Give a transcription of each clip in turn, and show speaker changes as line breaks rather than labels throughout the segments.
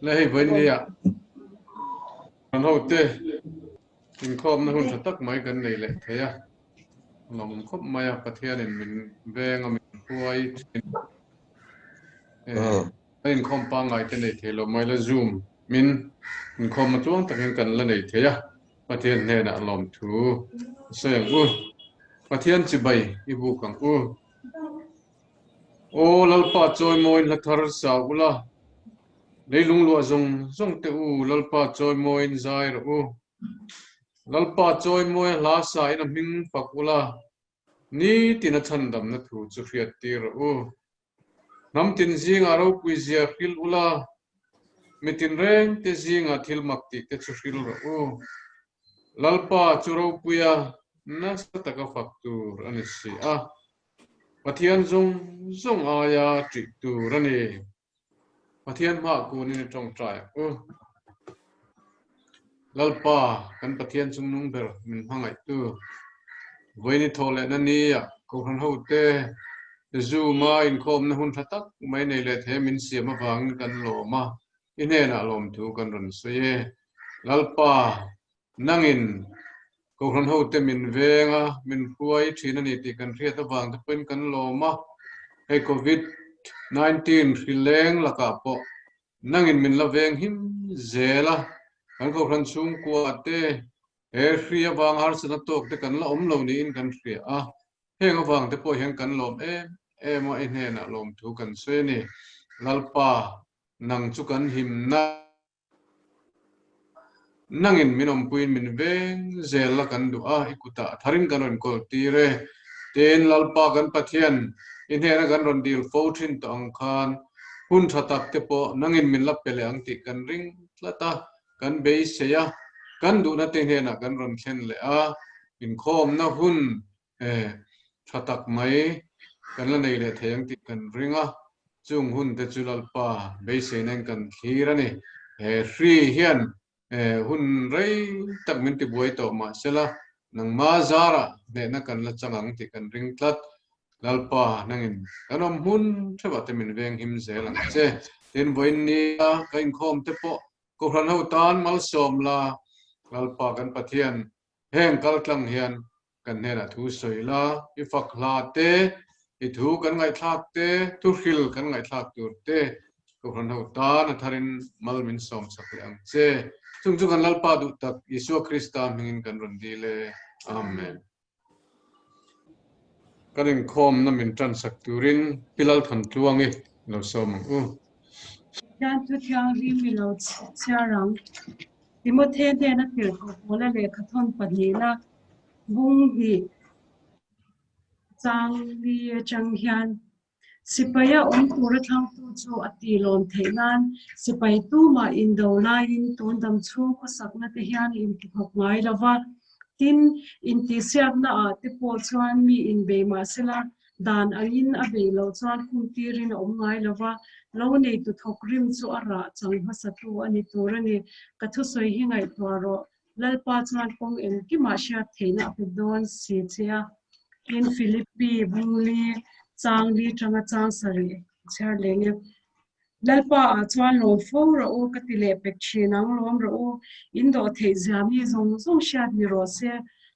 Le hei vawiin nia kan hote inkhawmna hun tha tak mai kan nei leh thei a, lawm khawp mai a, Pathianin min veng a min hruai thin. Kan inkhawm pangngai te nei thei lo mai la Zoom min inkhawmna tluang takin kan la nei thei a, Pathian hnenah lawmthu a sawi ang u. Pathian chibai i buk ang u. Aw Lalpa chawimawiin hla thar sa ula, leilung luah zawng zawng teh u, Lalpa chawimawiin zai rawh u. Lalpa chawimawia hla sa in a hming fak ula, nitin a chhandamna thu chu hriat tir rawh u. Hnam tin zingah ropui zia hril ula, mi tinreng te zingah thil mak tih te chu hril rawh u. Lalpa chu ropuia nasa taka fak tur a ni si a. Pathian zawng zawng aia ṭih tur a ni. Pathian hmah kunin i ṭawngṭai ang u. Lalpa, kan Pathian chungnung ber min hmangaihtu, vawiin i thawh lehna nia Kohhran hote Zoom-a inkhawmna hun ṭha tak mai nei leh thei min siam avangin kan lawm a, i hnenah lawmthu kan rawn sawi e. Lalpa, Nangin Kohhran hote min veng a, min hruai thin a ni tih kan hriat avang te pawhin kan lawm a. Hei Covid 19 hri leng lakah pawh nangin min la veng him zel a, kan Kohhran chhungkua te he hri avanga harsatna tawk te kan la awm lo niin kan hria a. Heng avang te pawh hian kan lawm em em a, i hnenah lawmthu kan sawi a ni. Lalpa, nang chu kan himna. Nangin min awmpuiin min veng zel la kan duh a, i kutah tharin kan rawn kawl tir e. Tin, Lalpa kan Pathian, i hnena kan rawn dil fo thin tawh ang khan hun tha tak te pawh nangin min la pe leh ang tih kan ring tlat a, kan beisei a, kan duhna te hnenah kan rawn thlen leh a, inkhawmna hun tha tak mai kan la nei leh thei ang tih kan ring a, chung hun te chu Lalpa beiseina in kan thlir a ni. He hri hian hun rei tak min tibuai tawh mahsela nangma zarah hnehna kan la chang ang tih kan ring tlat. Lalpa nangin kan awm hmun theuhah te min veng him zel ang che. Tin, vawiin nia ka inkhawm te pawh Kohhran ho tan malsawm la, Lalpa kan Pathian Heng kaltlang hian kan hnenah thu sawi la, i fak hla te, i thu kan ngaihthlak te, thuhril kan ngaihthlak tur te, Kohhran ho tan a tharin mal min sawm chak leh ang che. Chung chu kan Lalpa duh tak Isua Krista hmingin kan rawn dil e. Amen. Kan inkhawmna min tansak turin Pi Lalthantluangi lo sawm ang u.
Pathian thu thianghlim i lo chhiar ang. Timothe hnena tirhkoh Paula lehkhathawn pahnihna bung hnih chang li atang hian sipaia awm tura thlangtu chu a tilawm theih nan sipai tumah indo laiin tun dam chhung khawsakna te hian intikhawp ngai lo va. Tin, intihsiakna ah te pawh chuan mi inbei mahsela Dan angin a beih loh chuan khum tirin a awm ngai lo va, lo neitu thawk rim chu a rah chang hmasatu a ni tur a ni. Ka thusawi hi ngaihtuah rawh, Lalpa chuan kawng engkimah hriat theihna a pe dawn si che a. Tin, Philippi Bungli Changli tanga chang sarih chhiar leng e. Lalpa ah chuan lawm fo rawh u, ka ti leh pek thin ang, lawm rawh u, in dawh theih zia mi zawng zawng hriat ni rawh se,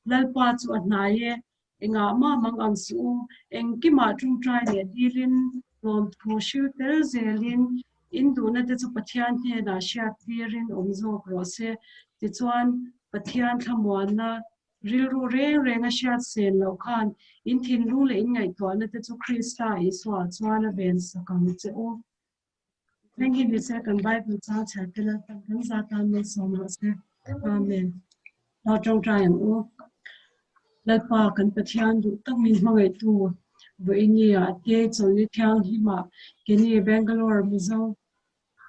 Lalpa chu a hnai e, Engah mah mang ang suh u, engkimah tungtai leh dilin, lawmthu hriu tel zelin, in duhna te chu Pathian hnenah hriat tirin awm zawk rawh se. Tichuan, Pathian thlamuanna rilru reng renga hriat sen loh khan in thinlung leh in ngaihtuahna te chu Krista Isua chuan a ven sak ang che u. Thank you, Lisa. Kan Bible chang chhiar te Lalpan kan za tan malsawm rawh se. Amen. Lo tawngtai ang u. Lalpa kan Pathian duh tak min hmangaihtu vawinia te chawlhni thianghlimah keni Bangalore Mizo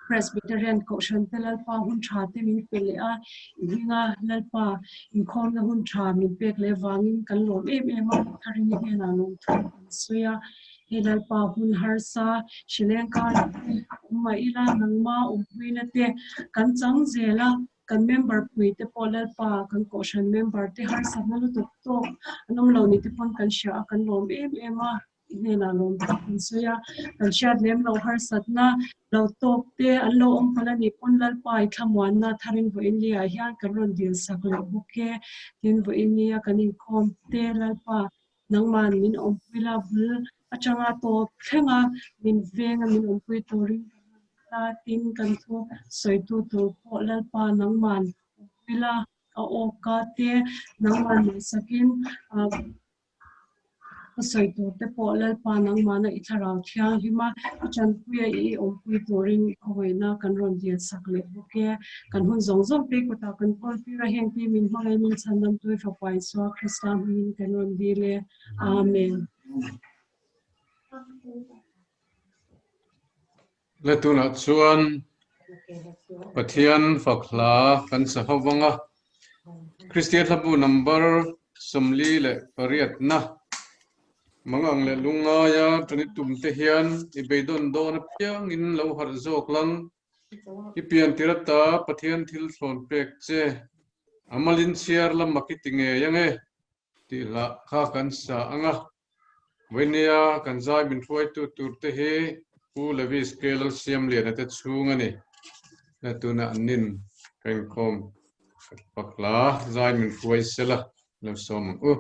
Presbyterian Kohhran te Lalpa hun tha te min pe leh a, i hminga Lalpa inkhawmna hun tha min pek leh vangin kan lawm em em a, Tharini hnenah lawmthu kan sawi a. Hei Lalpa hun harsa hrileng karah te awm mah ila nangma awmpuina te kan chang zel a, kan member pui te pawh Lalpa kan kohhran member te harsatna lutuk tawk an awm lo ni te pawn kan hria a, kan lawm em em a. i hnenah lawm tak kan sawi a, kan hriat lem loh harsatna lo tawk te an lo awm palh a nih pawn Lalpa i thlamuanna tharin vawiin liah hian kan rawn dil sak leh bawk e. Tin, vawiin nia kan inkhawm te Lalpa nangman min awmpui la bul atanga tawp thlenga min venga min awmpui turin kan rawn kal a, tin kan thu sawitu tur pawh Lalpa nangman awmpui la a awka te nangman ngaihsakin Ka sawi tur te pawh Lalpa nangmahna i thlarau thianghlim a, i tanpuia i awmpui turin i khawngaihna kan rawn dil sak leh bawk e. Kan hun zawng zawng te kutah kan kawl tir a, heng te min hmangaih min chhandam tui Fapa Isua Krista hmingin kan rawn dil e. Amen.
Le tunah chuan Pathian fak hla kan sa ho vang a, Kristian hlabu number 48 na mangang leh lungngaia tani tum te hian i beidawn dawn apiangin lo harh zawk lang. I pian tir ata Pathian thil thlawn pek che a malin chhiar lam a ki ti ngei ange. Tih hlah kha kan sa ang a, Vainia kan zai min hruaitu tur te hi Pu Levis K. Lalsiamliana te chhung a ni. La tunah an nin ka inkhawm pak hla zai min hruai sela lo sawm ang u.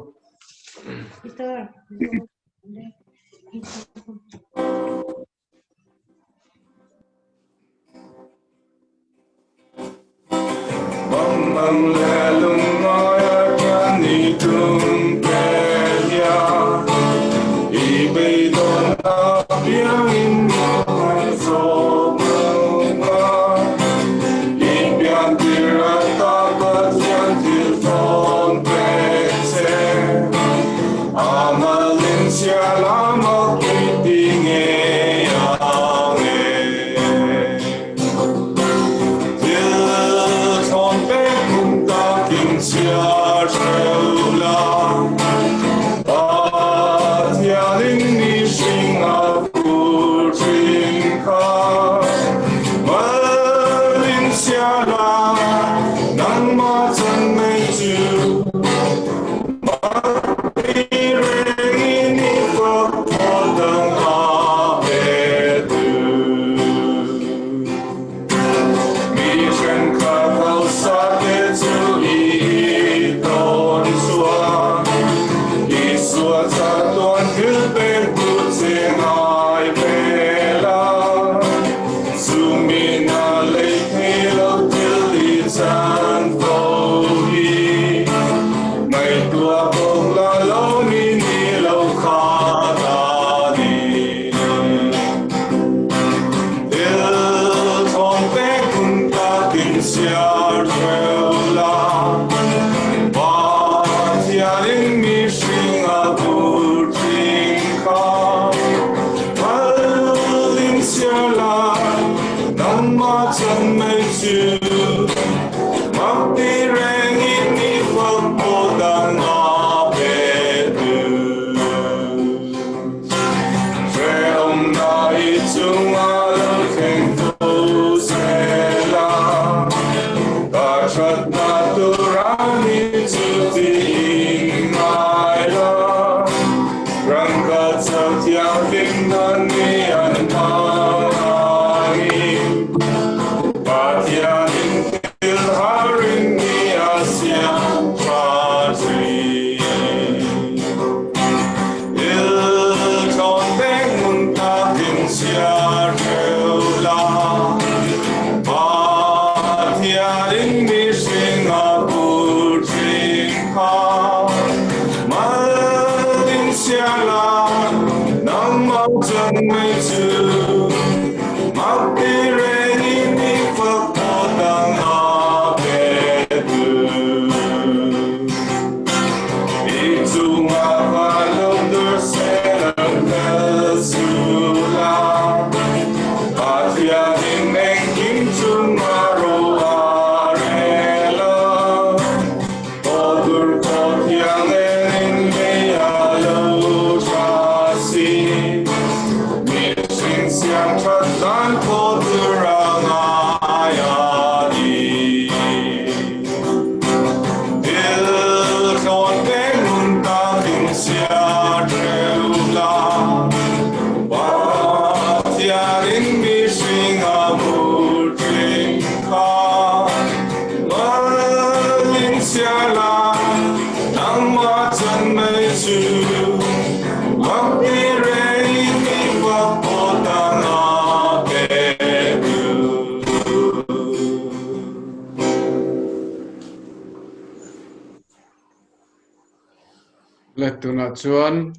Le tunah chuan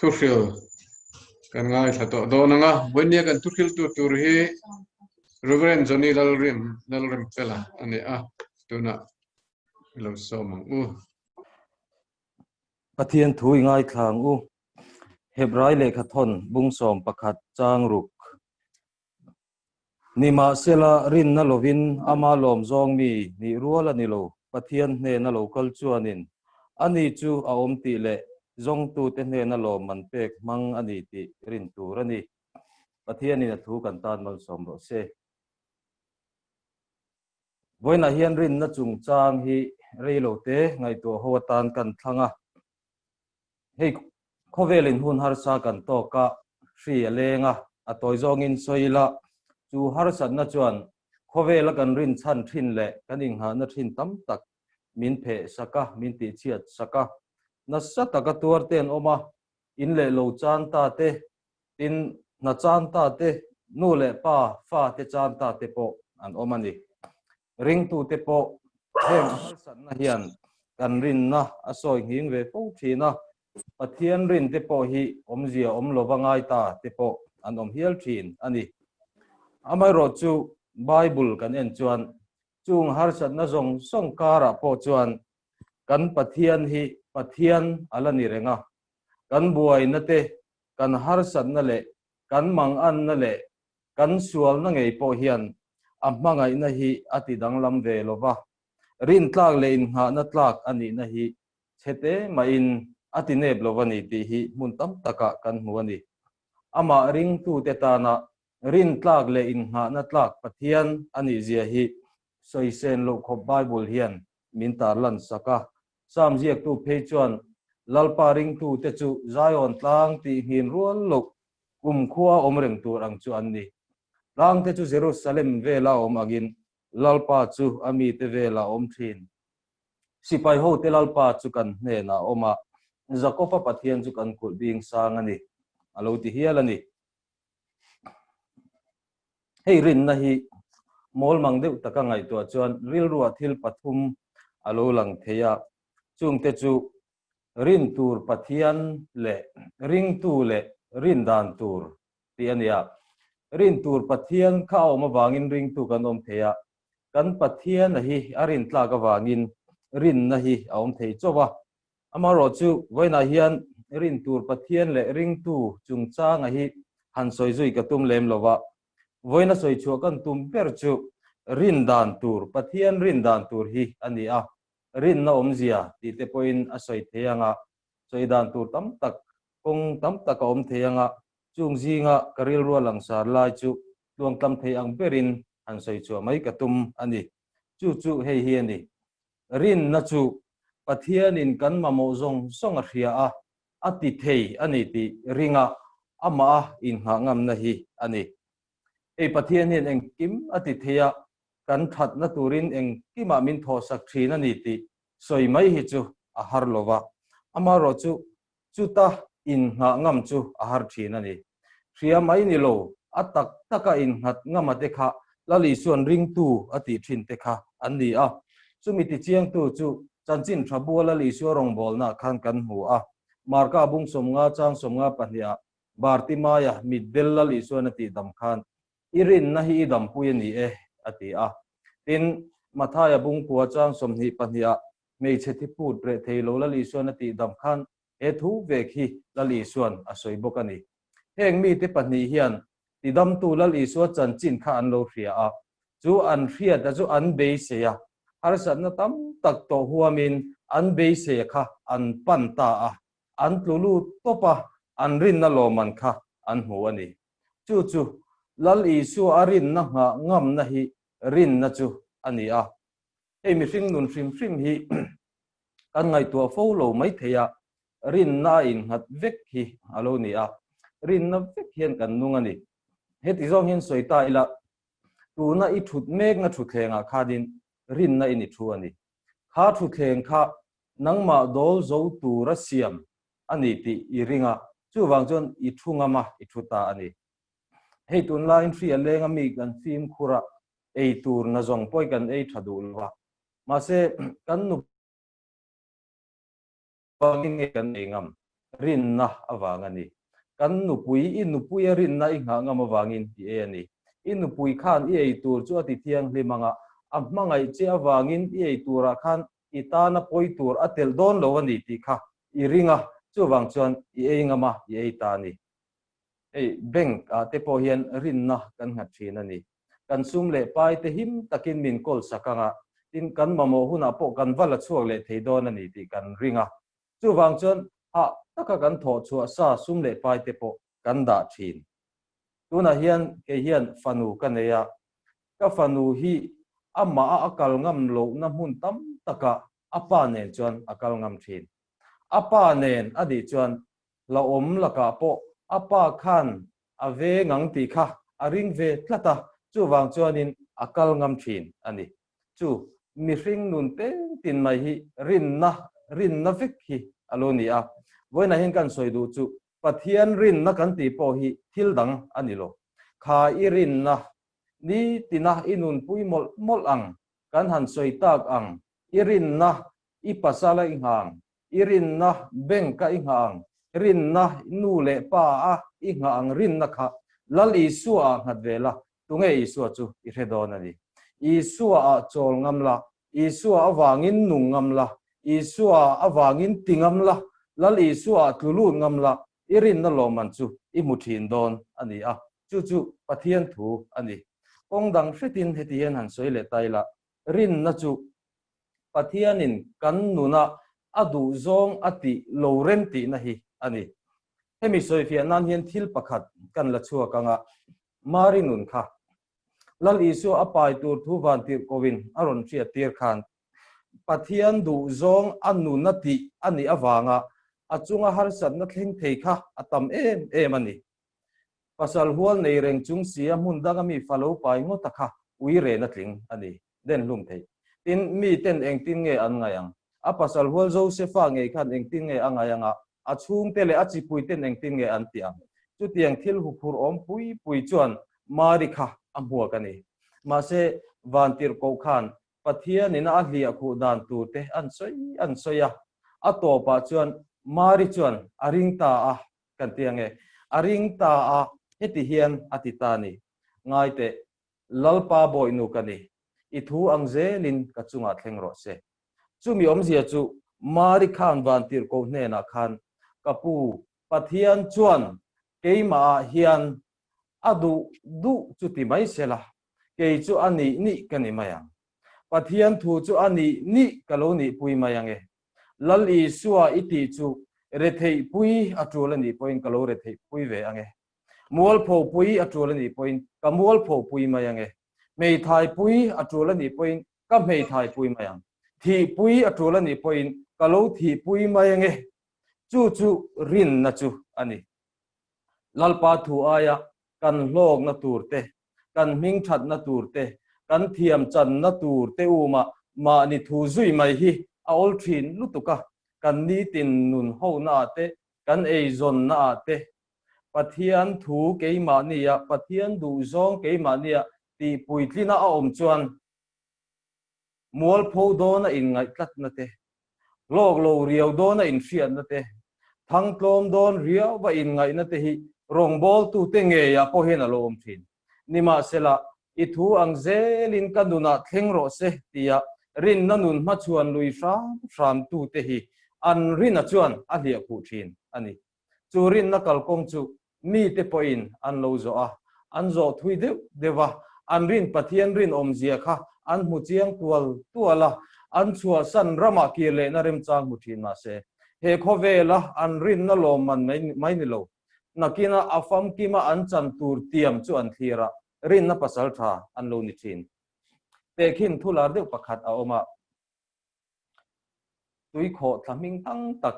thuhril kan ngaithla tawh dawn ang a, vawinia kan thuhriltu tur hi Reverend Johnny Lalrim Lalremfela a ni a, tunah i lo sawm ang u.
Pathian thu i ngaithla ang u. Hebrai lehkhathawn bung 11 chang ruk. Nimahsela, rinna lovin ama lawm zawng mi nih rual a ni lo, Pathian hnena lo kal chuanin ani chu a awm tih leh zawngtute hnena lawm man pek hmang a ni tih rin tur a ni. Pathianin a thu kan tan malsawm rawh se. Vawiinah hian rinna chungchang hi reilote ngaihtuah ho atan kan thlang a. Hei khawvelin hun harsa kan tawk a, hri a leng a, a tawi zawngin sawi ila, chu harsatna chuan khawvela kan rinchhan thin leh kan inghahna thin tam tak min pheh sak a, min tihchhiat sak a. Nasa taka tuar te an awm a, in leh lo chan ta te, tin hna chan ta te, nu leh pa, fa te chan ta te pawh an awm a ni. Ringtute pawh heng harsatna hian kan rinna a sawi nghing ve fo thin a, Pathian rinte pawh hi awmzia awm lova ngai ta te pawh an awm hial thin a ni. Amaherawh chu Bible kan en chuan chung harsatna zawng zawng karah pawh chuan kan Pathian hi Pathian a la ni reng a, kan buaina te, kan harsatna leh kan manganna leh Kan sualna ngei pawh hian a hmangaihna hi a ti danglam ve lo va, rintlak leh innghahna tlak a nihna hi chhete mahin a ti nep lo a ni tih hi hmun tam takah kan hmu a ni. Amah ringtute tana rintlak leh innghahna tlak Pathian a nihzia hi sawisen loh khawp Bible hian min tarlan sak a. Psalm ziaktu phei chuan Lalpa ringtute chu Zion tlang tih nghin rual loh Kumkhua awm reng tur ang chu an ni. Tlangte chu Jerusalem vela awm angin Lalpa chu a mite vela awm thin. Sipai hote Lalpa chu kan hnenah a awm a, Jakoba Pathian chu kan kulh bing sang a ni, a lo ti hial a ni. Hei rinna hi mawlmang deuh taka ngaihtuah chuan rilruah thil pathum a lo lang thei a, chungte chu Rin tur Pathian leh ringtu leh rin dan tur tih a ni a. Rin tur Pathian kha a awm avangin ringtu kan awm thei a, kan Pathiana hi a rin tlak avangin rinna hi a awm thei chauh a. Amaherawh chu vawiinah hian rin tur Pathian leh ringtu chungchanga hi han sawi zui ka tum lem lo va, vawiina sawi chhuah kan tum ber chu rin dan tur Pathian rin dan tur hi a ni a. Rinna awmzia tih te pawhin a sawi thei ang a, sawi dan tur tam tak, kawng tam tak a awm thei ang a, chung zinga ka rilrua langsar lai chu tluangtlam thei ang berin han sawi chhuah mai ka tum a ni. Chu chu hei hi a ni. Rinna chu Pathianin kan mamawh zawng zawng a hria a, a ti thei a ni tih ringa amah a inghah ngamna hi a ni. Hei Pathian hian engkim a ti thei a, kan thatna turin engkimah min thawhsak thin a ni tih sawi mai hi chu a har lo va, amaherawh chu chuta innghah ngam chu a har thin a ni. Hria mai ni lo, a tak taka innghat ngama te kha Lal Isuan ringtu a tih thin te kha an ni a, chumi tichiangtu chu chanchin tha bua Lal Isua rawngbawlnaah khan kan hmu a, Marka bung 50 chang 52 ah Bartimaia mitdel Lal Isuan a tih dam khan I rinna hi i dampui a ni e, a ti a. Tin, Mathaia bungkua chang 22 ah hmeichhe thi phut reh thei lo Lal Isuan a tih dam khan he thu vek hi Lal Isuan a sawi bawk a ni. Heng mite pahnih hian tidamtu Lal Isua chanchin kha an lo hria a, chu an hriata chu an beisei a, harsatna tam tak tawh huamin an beisei kha an pan ta a, an tlu lut tawp a, an rinna lawmman kha an hmu a ni. Chu chu Lal Isua a rinna nghah ngamna hi rinna chu a ni a. Hei mihring nun hrim hrim hi kan ngaihtuah fo lo mai thei a, rinna a innghat vek hi a lo ni a, rinna vek hian kan nung a ni. Heti zawng hian sawi ta ila, tuna i thut mekna thutthlengah khanin rinna i ni thu a ni. Kha thutthleng kha nangmah dawl zo tura siam a ni tih i ring a, chuvang chuan i thu ngam a, i thu ta a ni. Hei tunlaiin hri a leng a mi kan fimkhur a, ei tur na zawng pawh hi kan ei tha duh lo a, mahse kan nu. Engvangin nge kan ei ngam? Rinna avang a ni. Kan nupui, i nupuia rinna i nghah ngam avangin i ei a ni. I nupui khan i ei tur chu a ti thianghlim ang a, a hmangaih che avangin i ei turah khan i tana pawi tur a telh dawn lo a ni tih kha i ring a, chuvang chuan i ei ngam a, i ei ta a ni. Hei bank ah te pawh hian rinna kan nghat thin a ni. Kan sum leh pai te him takin min kawl sak ang a, tin kan mamawh hunah pawh kan va la chhuak leh thei dawn a ni tih kan ring a. Chuvang chuan hah taka kan thawh chhuah sa sum leh pai te pawh kan dah thin. Tunah hian kei hian fanu ka nei a, ka fanu hi amah a a kal ngam lohna hmun tam takah a pa nen chuan a kal ngam thin. A pa nen a nih chuan Hlauhawm lakah pawh a pa khan a veng ang tih kha a ring ve tlat a, chuvang chuanin a kal ngam thin a ni. Chu mihring nun peng tin mai hi rinna, rinna vek hi a lo ni a. Vawiinah hian kan sawi duh chu Pathian rinna kan tih pawh hi thil dang a ni lo. Kha i rinna nitina i nunpui mawlh mawlh ang, kan han sawi tak ang, i rinna i pasala i nghang, I rinna bank a i nghah ang, rinna nu leh pa a i nghah ang rinna kha Lal Isua ah nghat ve la, tunge Isua chu i hre dawn a ni. Isua ah chawl ngam la, Isua avangin nung ngam la, Isua avangin ti ngam la, Lal Isua ah tlu lut ngam la, i rinna lawmman chu i hmu thin dawn a ni a, chu chu Pathian thu a ni. Kawng dang hretin heti hian han sawi leh ta ila, rinna chu Pathianin kan nuna a duhzawng a tih lo rem tihna hi a ni. Hemi sawifiah nan hian thil pakhat kan la chhuak ang a, Mari nun kha Lal Isua a pai tur thu vantirh kovin a rawn hriat tir khan Pathian duhzawng a nuna tih a nih avanga a chunga harsatna thleng thei kha a tam em em a ni. Pasal hual nei reng chung sia hmun danga mi fa lo pai ngawta kha ui rena tling a ni. Den hlum thei. Tin, mi ten engtin nge an ngai ang? A pasal hual Josefa ngei khan engtin nge a ngai ang a? A chhungte leh a chipui ten engtin nge an ti ang? Chutiang thil huphurh awm pui pui chuan Mari kha a hmuak a ni. Mahse, vantirhkoh khan Pathianin a hliah khuh dan tur te an sawi an sawi a. A tawpah chuan Mari chuan a ring ta a, kan ti ang e. A ring ta a, heti hian a ti ta a ni. Ngai teh, Lalpa bawihnu ka ni, i thu ang zelin ka chungah thleng rawh se. Chumi awmzia chu Mari khan vantirhkoh hnenah khan, Ka pu, Pathian chuan keimahah hian a duh duh chu ti mai se la, kei chu a nih nih ka ni mai ang. Pathian thu chu a nih nih ka lo nihpui mai ang e. Lal Isua i tih chu retheihpui a tul a nih pawhin ka lo retheihpui ve ang e. Mualpho pui a tul a nih pawhin ka mualpho pui mai ang e. Hmeithai pui a tul a nih pawhin ka hmeithai pui mai ang. Thih pui a tul a nih pawhin ka lo thih pui mai ang e. Chu chu rinna chu a ni. Lalpa thu aia kan hlawkna tur te, kan hmingthatna tur te, kan thiamchanna tur te umah mahni thu zui mai hi a awl thin lutuk a, kan nitin nun honaah te, kan eizawnnaah te, Pathian thu keimahnia, Pathian duhzawng keimahnia tih puitlina a awm chuan mualpho dawna inngaih tlatna te, hlawk lo riau dawna inhriatna te, thangtlawm dawn riauva inngaihna te hi rawngbawltute ngeiah pawh hian a lo awm thin. Nimahsela, i thu ang zelin ka nunah thleng rawh se tia rinna nun hmachhuan lui hram hramtute hi an rina chuan a hliahkhuh thin a ni. Chu rinna kalkawng chu mite pawhin an lo zawh a, an zawh thui deuh deuh a, an rin Pathian rinawmzia kha an hmu chiang tual tual a, an chhuahsan ramah kir lehna remchang hmu thin mah se, he khawvela an rinna lawmman mai ni lo, nakina a famkima an chan tur tiam chu an thlir a, rinna pasal tha an lo ni thin. Tehkhin thu lar deuh pakhat a awm a. Tuikhawh thla hming thang tak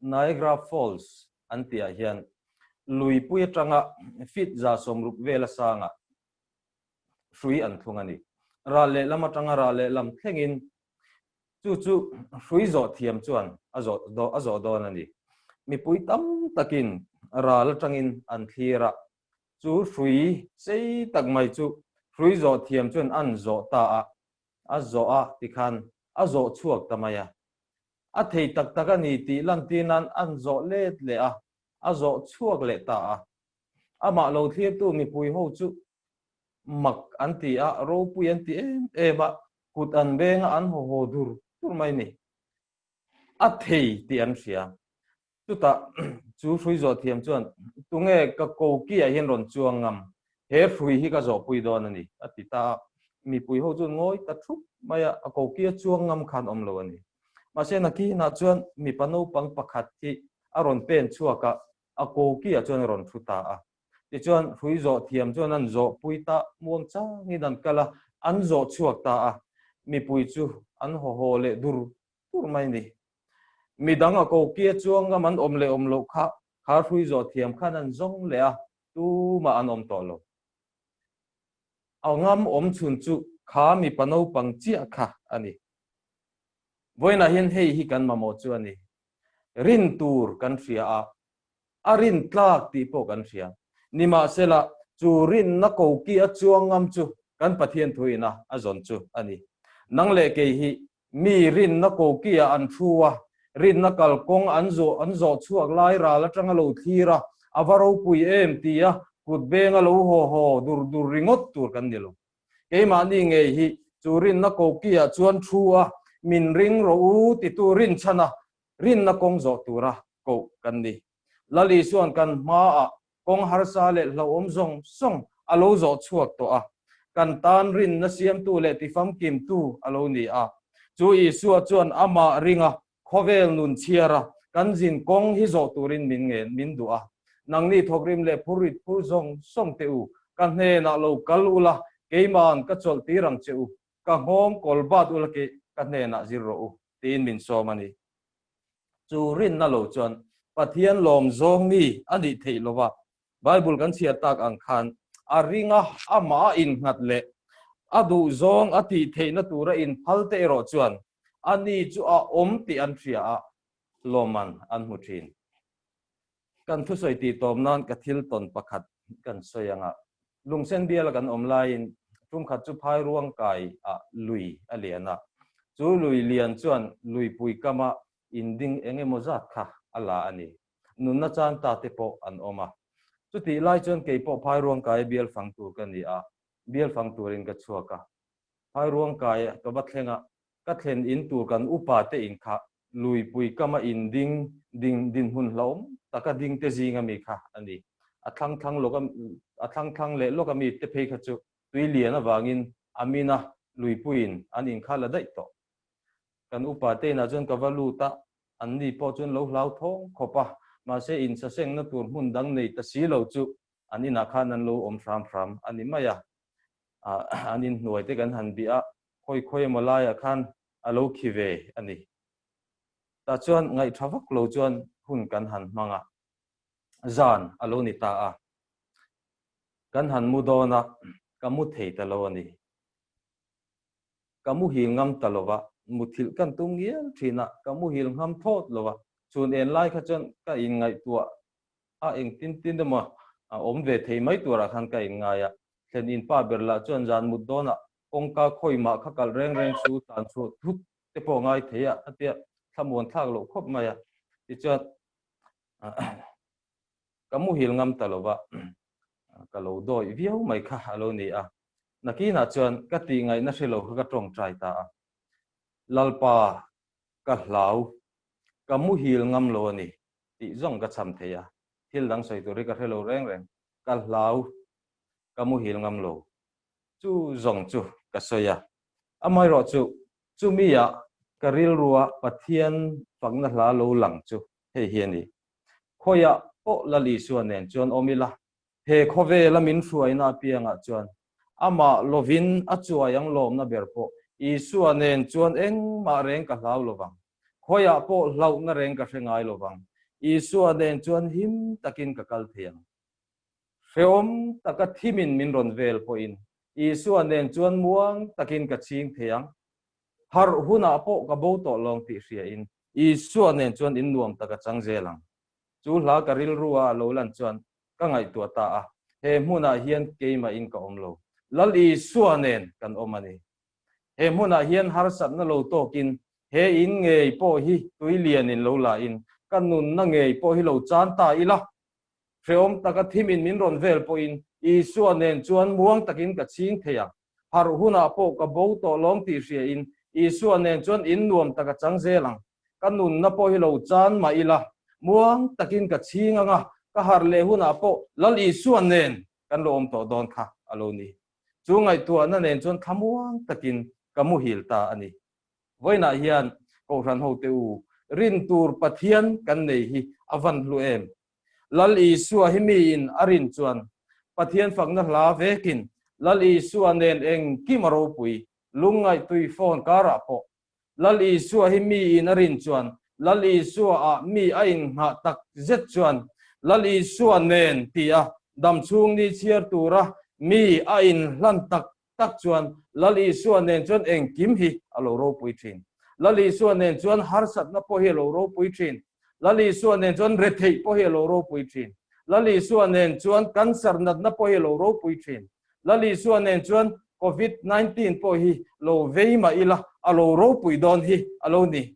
Niagara Falls an tihah hian luipui atanga feet 60 vela sangah hrui an thlung a ni. Ral lehlam atanga ral lehlam thlengin chu chu hrui zawh thiam chuan a zawh a zawh dawn a ni. Mipui tam takin ral atangin an thlir a, chu hrui sei tak mai chu hrui zawh thiam chuan an zawh ta a, A zawh a tikhan a zawh chhuak ta mai a. A thei tak tak a ni tih lantir nan an zawh let leh a, a zawh chhuak leh ta a. Amah lo thlirtu mipui ho chu mak an ti a, ropui an ti em em a, kut an beng a, an haw haw dur dur mai ni. A thei tih an hria. Chutah chu hrui zawh thiam chuan, Tunge ka kokiah hian rawn chuang ngam? He hrui hi ka zawhpui dawn a ni, a ti ta a. Mipui ho chuan ngawi ta thup mai a, a kokia chuang ngam khan awm lo a ni. Mahse nakinah chuan mipa naupang pakhat hi a rawn pen chhuak a, a kokiah chuan a rawn thu ta a. Tichuan hrui zawh thiam chuan an zawhpui ta muang changin an kal a, an zawh chhuak ta a. Mipui chu an haw haw leh dur dur mai ni. Midang a kokia chuang ngam an awm leh awm loh kha kha hrui zawh thiam khan an zawng leh a, tumah an awm tawh lo. A ngam awm chhun chu kha mipa naupang chiah kha a ni. Vawiinah hian hei hi kan mamawh chu a ni. Rin tur kan hria a, a rin tlak tih pawh kan hria. Nimahsela, chu rinna koki a chuang ngam chu kan Pathian thuina a zawn chu a ni. Nang leh kei hi Mi rinna kokiah an thu a, rinna kalkawng an zawh an zawh chhuak lai ral atanga lo thlir a, a va ropui em tia kut benga lo haw haw dur dur ringawt tur kan ni lo. Keimahni ngei hi chu rinna kokiah chuan thu a, min ring rawh u titu rinchhan a, rinna kawng zawh tura koh kan ni. Lal Isua'n kan hmaah kawng harsa leh hlauhawm zawng zawng a lo zawh chhuak tawh a, kan tan rinna siamtu leh tifamkimtu a lo ni a. Chu Isua chuan amah ringa khawvel nun chhiar a, kan zin kawng hi zawh turin min ngen min duh a. Nangni thawkrim leh phurrit phur zawng zawng teh u, ka hnenah lo kal ula, keima'n ka chawlh tir ang che u, ka nghawng kawl bat ula ke ka hnenah zir rawh u, tiin min sawm a ni. Chu rinna lo chuan Pathian lawm zawng mi a nih theih lo va, Bible kan chhiar tak ang khan a ringa amah a innghat leh a duh zawng a tih theihna tura inphal te erawh chuan ani chu a awm tih an hria a, lawmman an hmu thin. Kan thusawi tih tawp nan ka thil tawn pakhat kan sawi ang a, Lungsen biala kan awm laiin tumkhat chu Phairuang kai ah lui a lian a, chu lui lian chuan luipui kama inding eng emaw zat kha a la a ni. Nunna chan ta te pawh an awm a. Chutih lai chuan kei pawh Phairuang kai bial fang tur ka ni a, bial fang turin ka chhuak a. Phairuang kai ka va thleng a, Ka thlen in tur kan upa te in kha luipui kama in ding ding dinhmun hlauhawm taka ding te zing ami kha a ni. A thlang thlang lawk a thlang thlang leh lawk ami te phei kha chu tui lian avangin a min a luipuiin an in kha la daih tawh. Kan upa te inah chuan ka va lut a, an ni pawh chuan lo hlauthawng khawp a, mahse insasengna tur hmun dang nei ta si lo chu an inah khan an lo awm hram hram a ni mai a. An inhnuai te kan han bih a, khawi khawi emaw laiah khan a lo khi ve a ni. Tah chuan ngaihṭha vak lo chuan hun kan han hmang a, zan a lo ni ta a. Kan han mu dawn a, ka mu thei ta lo a ni. Ka muhil ngam ta lo va, muthilh kan tum ngial thin a, ka muhil ngam thawt lo va. Chhun en lai kha chuan ka inngaihtuah a, engtin tin emaw a awm ve thei mai turah khan ka inngai a. Thlen in pa ber lah chuan zan mut dawnah Kawngka khawi mah kha kalh reng reng su tlan chhuah thut te pawh ngai thei a, a tia thlamuan thlak loh khawp mai a. Tichuan ka muhil ngam ta lo va, ka lo dawih viau mai kha a lo ni a. Nakinah chuan ka tih ngaihna hre lo kha ka tawngtai ta a, Lalpa ka hlau, ka muhil ngam lo a ni tih zawng ka cham thei a, thil dang sawi tur hi ka hre lo reng reng, ka hlau, ka muhil ngam lo. Chu zawng chu ka sawi a. Amaherawh chu, chumi ah ka rilrua Pathian fakna hla lo lang chu hei hi a ni. Khawiah pawh Lal Isua nen chuan awm ila, he khawvela min hruaina apiangah chuan amah lovin a chuai ang lawmna ber pawh Isua nen chuan engmah reng ka hlau lovang. Khawiah pawh hlauhna reng ka hre ngai lovang. Isua nen chuan him takin ka kal thei ang. Hrehawm taka thimin min rawn vel pawhin Isua nen chuan muang takin ka chhing thei ang. Harh hunah pawh ka bo tawh lawng tih hriain Isua nen chuan in nuam taka chang zel ang. Chu hla ka rilrua a lo lan chuan ka ngaihtuah ta a, he hmunah hian keimahin ka awm lo. Lal Isua nen kan awm a ni. He hmunah hian harsatna lo tawkin He in ngei pawh hi tui lianin lo la in, ka nunna ngei pawh hi lo chan ta ila. Hrehawm taka thimin min rawn vel pawhin Isua nen chuan muang takin ka chhing thei ang. Harh hunah pawh ka bo tawh lawng tih hria in Isua nen chuan in nuam tak a chang zel ang. Ka nunna pawh hi lo chan mah ila, muang takin ka chhing ang a, ka harh leh hunah pawh Lal Isua nen kan lo awm tawh dawn kha a lo ni. Chu ngaihtuahna nen chuan thlamuang takin ka muhil ta a ni. Vawiinah hian Kohhran hote u, rin tur Pathian kan nei hi a van hlu em? Lal Isua hi miin a rin chuan Pathian fakna hla vekin Lal Isua nen engkim a ropui, lungngaih phone karah pawh. Lal Isua hi miin a rin chuan Lal Isua ah mi a inghah tak zet chuan Lal Isua nen tia damchhung ni chhiar tura mi a inhlan tak tak chuan Lal Isua nen chuan engkim hi a lo ropui thin. Lal Isua nen chuan harsatna pawh hi a lo ropui thin. Lal Isua nen chuan retheih pawh hi a lo ropui thin. Lal Isua nen chuan cancer natna pawh hi a lo ropui thin. Lal Isua nen chuan Covid 19 pawh hi lo vei mah ila a lo ropui dawn hi a lo ni.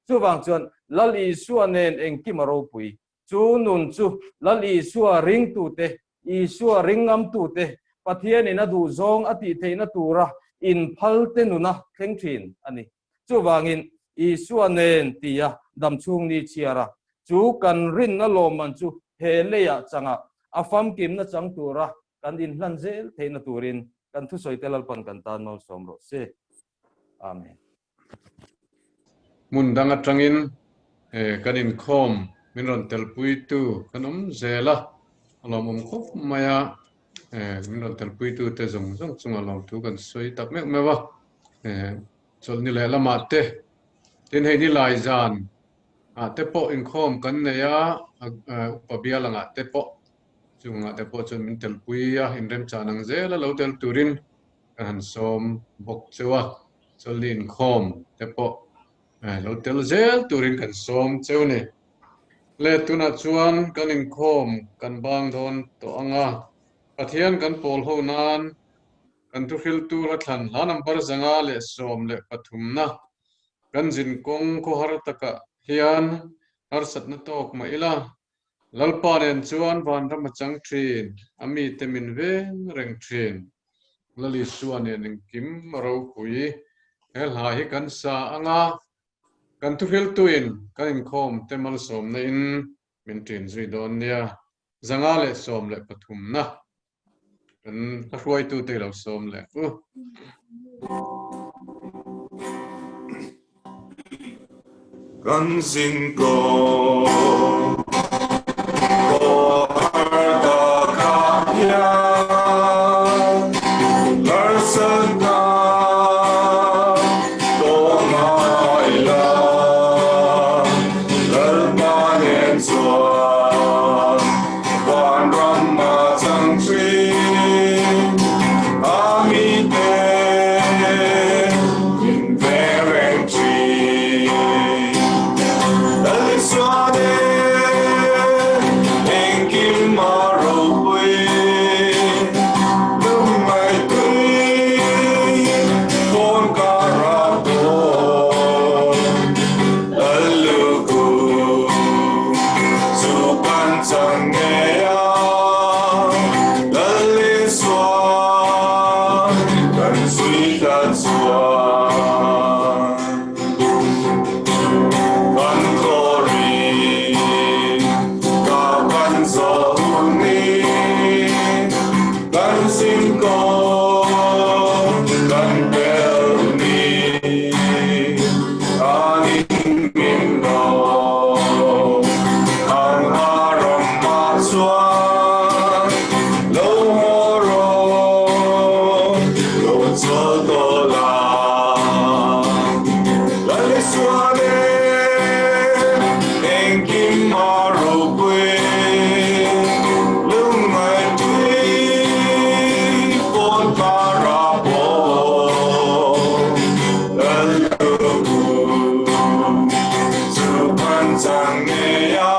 Chuvang chuan Lal Isua nen engkim a ropui. Chu nun chu Lal Isua ringtute, Isua ringngamtute, Pathianin a duhzawng a tih theihna tura inphalte nuna thleng thin a ni. Chuvangin Isua nen tia damchhung ni chhiar a, chu kan rinna lawmman chu he leiah changa a famkimna chang tura kan inhlan zel theihna turin kan thusawite Lalpan kan tan malsawm rawh se. Amen.
Hmun dang atangin kan inkhawm min rawn telpuitu kan awm zel a, a lawmawm khawp mai a, min rawn telpuitu te zawng zawng chungah lawmthu kan sawi tak meuh meuh a, chawlhni leh lamah te tin hei ni lai zan ah te pawh inkhawm kan nei a, upa bial angah te pawh chungah te pawh chuan min telpui a, inremchan ang zel a lo tel turin kan han sawm bawk cheu a. Chawlhni inkhawm te pawh lo tel zel turin kan sawm cheu ni. Le tunah chuan kan inkhawm kan bang dawn tawh ang a, Pathian kan pawl ho nan kan thuhriltu hla thlan hla number 513 na kan zin kawng khawhar takah hian harsatna tawk mah ila, Lalpa nen chuan vanram a chang thin, a mite min veng reng thin. Lal Isua nen engkim a ropui. He hla hi kan sa ang a, kan thuhriltuin kan inkhawm te malsawmna in min ṭin zui dawn nia. 513 na kan hruaitute i lo sawm leh u.
Kan zin kawng khawhar takah hian harsatna tawh ngai la, Lalpa nen chuan Vanram a chang thin, a mite min veng reng thin. Lal Isua nen engkim a ropui, lungngaih tui kawn kar a tawn. Lal Luku chu kan chang ngei a, Lal Isua kan zui ta chuan. Kan glory ka kan zawh hun ni, kan zin kawng kan pel ni. An in min lo ang a ram ah chuan lo haw rawh, lo chawl tawh la. Lal Isua nen engkim a ropui, lungngaih tui pawn kar a pawh. Lal Luku chu kan chang ngei a,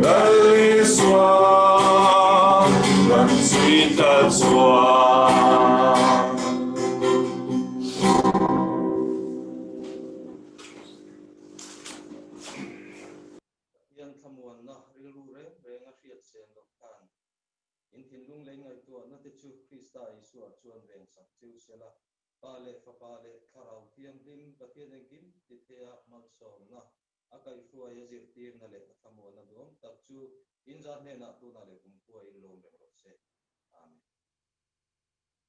Lal Isua kan zui ta chuan.
Malsawmna rilru reng reng a hriat sen loh khan in thinlung lei ngaihtuahna te chu Krista Isua chuan ven sak cheu sela, Pa leh Fapa leh Thlarau Thianghlim Pathian engkim ti theia malsawmna a kaihhruai a zirtirna leh a thlamuanna duam tak chu in za hnenah tunah leh kumkhua in lawm reng rawh se. Amen.